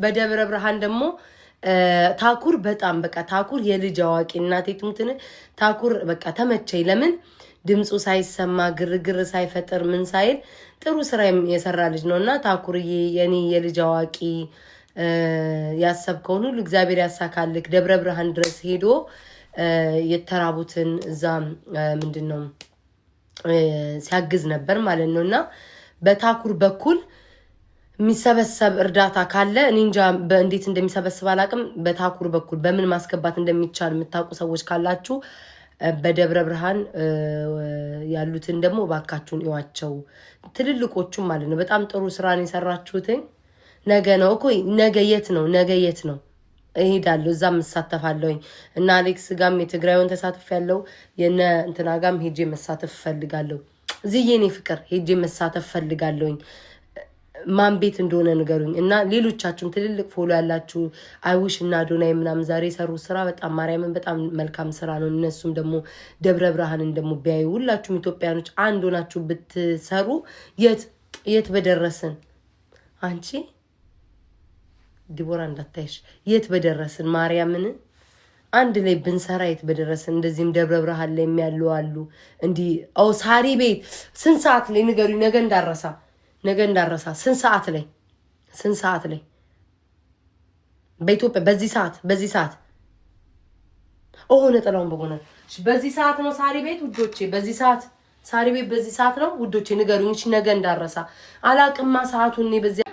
በደብረ ብርሃን ደግሞ ታኩር በጣም በቃ ታኩር የልጅ አዋቂ፣ እናቴ ትሙትን ታኩር በቃ ተመቸኝ። ለምን ድምፁ ሳይሰማ፣ ግርግር ሳይፈጥር፣ ምን ሳይል ጥሩ ስራ የሰራ ልጅ ነው። እና ታኩርዬ የኔ የልጅ አዋቂ፣ ያሰብከውን ሁሉ እግዚአብሔር ያሳካልክ። ደብረ ብርሃን ድረስ ሄዶ የተራቡትን እዛ ምንድን ነው ሲያግዝ ነበር ማለት ነው። እና በታኩር በኩል የሚሰበሰብ እርዳታ ካለ፣ እኔ እንጃ እንዴት እንደሚሰበስብ አላውቅም። በታኩር በኩል በምን ማስገባት እንደሚቻል የምታውቁ ሰዎች ካላችሁ በደብረ ብርሃን ያሉትን ደግሞ እባካችሁን እዩዋቸው፣ ትልልቆቹም ማለት ነው። በጣም ጥሩ ስራን የሰራችሁትን። ነገ ነው እኮ። ነገ የት ነው? ነገ የት ነው? እሄዳለሁ፣ እዛም እሳተፋለሁኝ። እና አሌክስ ጋም የትግራዩን ተሳትፍ ያለው የነ እንትና ጋም ሄጄ መሳተፍ እፈልጋለሁ። እዚህ የኔ ፍቅር ሄጄ መሳተፍ እፈልጋለሁኝ። ማን ቤት እንደሆነ ንገሩኝ። እና ሌሎቻችሁም ትልልቅ follow ያላችሁ አይውሽ እና አዶናይ ምናምን ዛሬ የሰሩት ስራ በጣም ማርያምን በጣም መልካም ስራ ነው። እነሱም ደግሞ ደብረ ብርሃንን ደግሞ ቢያዩ፣ ሁላችሁም ኢትዮጵያኖች አንድ ሆናችሁ ብትሰሩ የት የት በደረስን። አንቺ ዲቦራ እንዳታይሽ፣ የት በደረስን። ማርያምን አንድ ላይ ብንሰራ የት በደረስን። እንደዚህም ደብረ ብርሃን ላይ ያሉ አሉ። እንዲህ ሳሪ ቤት ስንት ሰዓት ላይ ንገሩኝ። ነገ እንዳረሳ፣ ነገ እንዳረሳ። ስንት ሰዓት ላይ? ስንት ሰዓት ላይ በኢትዮጵያ? በዚህ ሰዓት ነጠላውን በጎነ በዚህ ሰዓት ነው ሳሪ ቤት ውዶቼ። በዚህ ሰዓት ሳሪ ቤት በዚህ ሰዓት ነው ውዶቼ፣ ንገሩኝ። እሺ ነገ እንዳረሳ። አላቅማ ሰዓቱን እኔ በዚህ